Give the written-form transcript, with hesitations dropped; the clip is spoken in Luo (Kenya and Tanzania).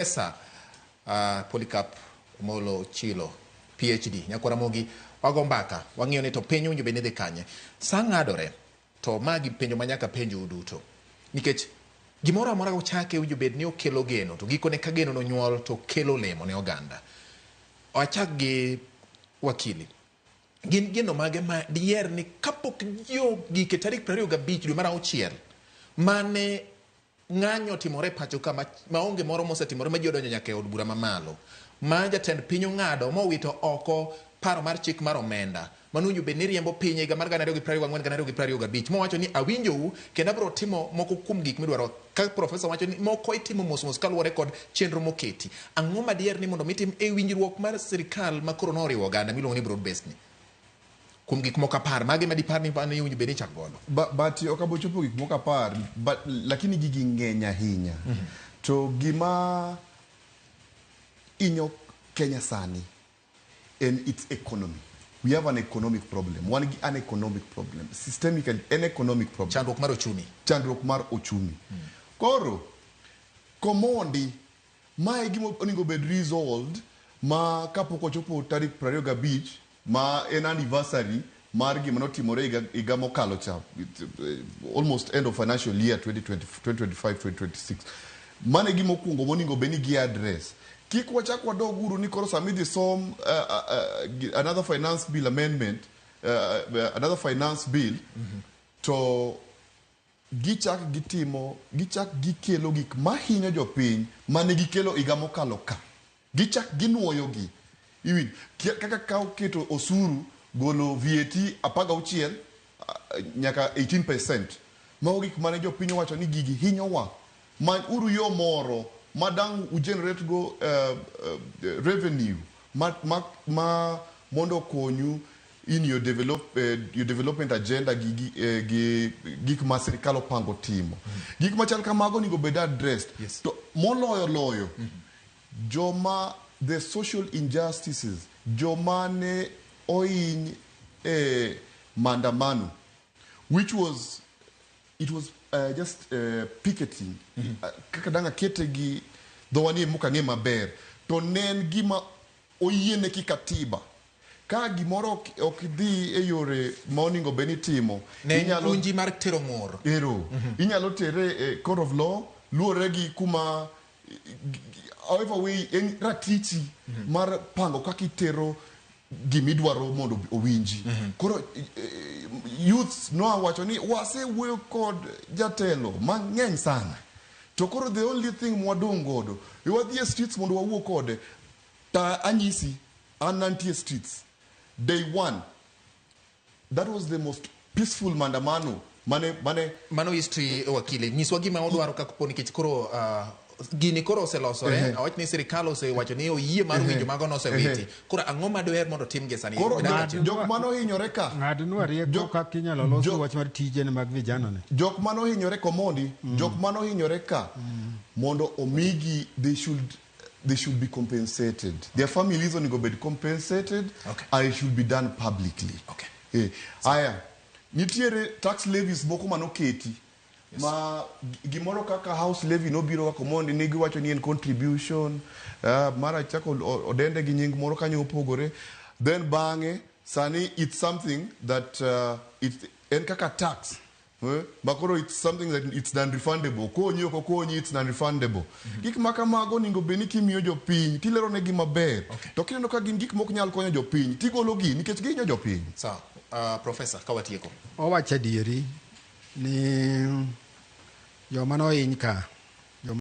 Professor Polycarp Omolo Chilo, PhD, Nyakwar Ramogi, wago mbaka, wang'iyo ni to piny owinjo bed ni dhi kanye. Sa ng'adore, to ma gi penjo ma nyaka penjou duto. Nikech gimoro amora ochake owinjo bed ni okelo geno, to gikone ka geno no nyuol to kelo olemo ne oganda. Wachak gi wakili. Gin geno mage ma diher ni kapok ji ogik e tarik 25 dwe mar auchiel mane ng'anyo otimore e pacho ka maonge moro mosetimore ma ji odonjo nyaka e od bura mamalo ma jatend piny ong'ado mowito oko paro mar chik mar omenda manowinjo bed ni riembo piny e higa mar 2024 2025 mowacho ni awinjou kendo abiro timo moko kuom gik midwaro ka profesa wacho ni moko itimo mos mos kaluwore kod chenro moketi. Ang'o madier ni mondo mitim e winjruok mar sirikal ma koro noriwo oganda miluongo ni broad based ni? Kuom gik moko 10, mage ma dipar ni owinjo bed ni ichako godo? But ok abo chopo gik moko 10, but lakini gigi ng'eny ahinya. To gima inyo Kenya sani en its economy. We have an economic problem. Wan gi an economic problem. Systemically, an economic problem. Chandruok mar ochumi. Chandruok mar ochumi. Koro, komondi, mae gima onego bed resolved ma kapok ochopo tarik 25 ma en anniversary mar gima notimore higa mokalo cha, almost end of financial year 2025-2026. Mano e gima okwongo monego bed ni gi address. Kik wachak wadog uru ni koro sama idhi som another finance bill amendment, another finance bill, to gichak gitimo, gichak gikelo gik mahinyo jopiny mane gikelo higa mokalo ka. Gichak ginuoyogi. Iwinjo, kaka ka oketo osuru golo VAT 16 nyaka 18%. Mago gik mane jopiny owacho ni gigi hinyowa. Many uru yo moro ma dang' u generate go revenue ma mondo okonyu in your development agenda gi gik ma sirikal opango timo. Gik machal kamago onego bed addressed. To moloyo loyo, joma the social injustices, joma ne ohiny e maandamano, which was it was just picketing, kaka dang' akete gi dhowa ni mok ang'e maber, to ne en gima oyiene ki katiba. Ka gimoro ok dhi e yore ma onego bed ni itimo, Ne en puonji mar tero ng'ur. Ero. Inyalo tere e court of law, luwore gi kuma, however way, en ratichi mar pango kaka itero gimidwaro mondo owinji. Koro youths nowacho ni wasewuoyo kod jatelo mang'eny sana. To koro the only thing mwadong' godo, wadhi e streets mondo wawuo kode. Ta anyisi, an nantie streets. Day one, that was the most peaceful maandamano mane Mano history, wakili. Nyiswa gima odwaro ka kopo nikech koro gini koro oselosore. Awach ni sirikal osewacho ni oyie mar winjo mago nosewiti. Koro ang'o ma doher mondo tim gie sani? Koro Dakika achiel. jok manohinyore ka. Ng'adnwa rieko kaka inyalo los wach mar tije mag vijana ni. Jok manohinyore komondi, jok manohinyore ka mondo omigi, they should be compensated. Their families onego bed compensated and it should be done publicly. Aya, nitiere tax levies moko manoketi ma gimoro kaka house levy nobiro kaka omondi ne giwacho ni en contribution, mara chako odende gi nying moro kanyo opogore, then bang'e sani it's something that it, en kaka tax. Ma koro it's something that it's non-refundable. Konyi ok okonyi, it's non-refundable. Gik ma kamago onego bed ni kimiyo jopiny tilero negi maber. To kineno ka gin gik mok nyal konyo jopiny, tigolo gi nikech gihinyo jopiny. Sawa. Professor, ka watieko. Owacho adieri ni joma nohiny ka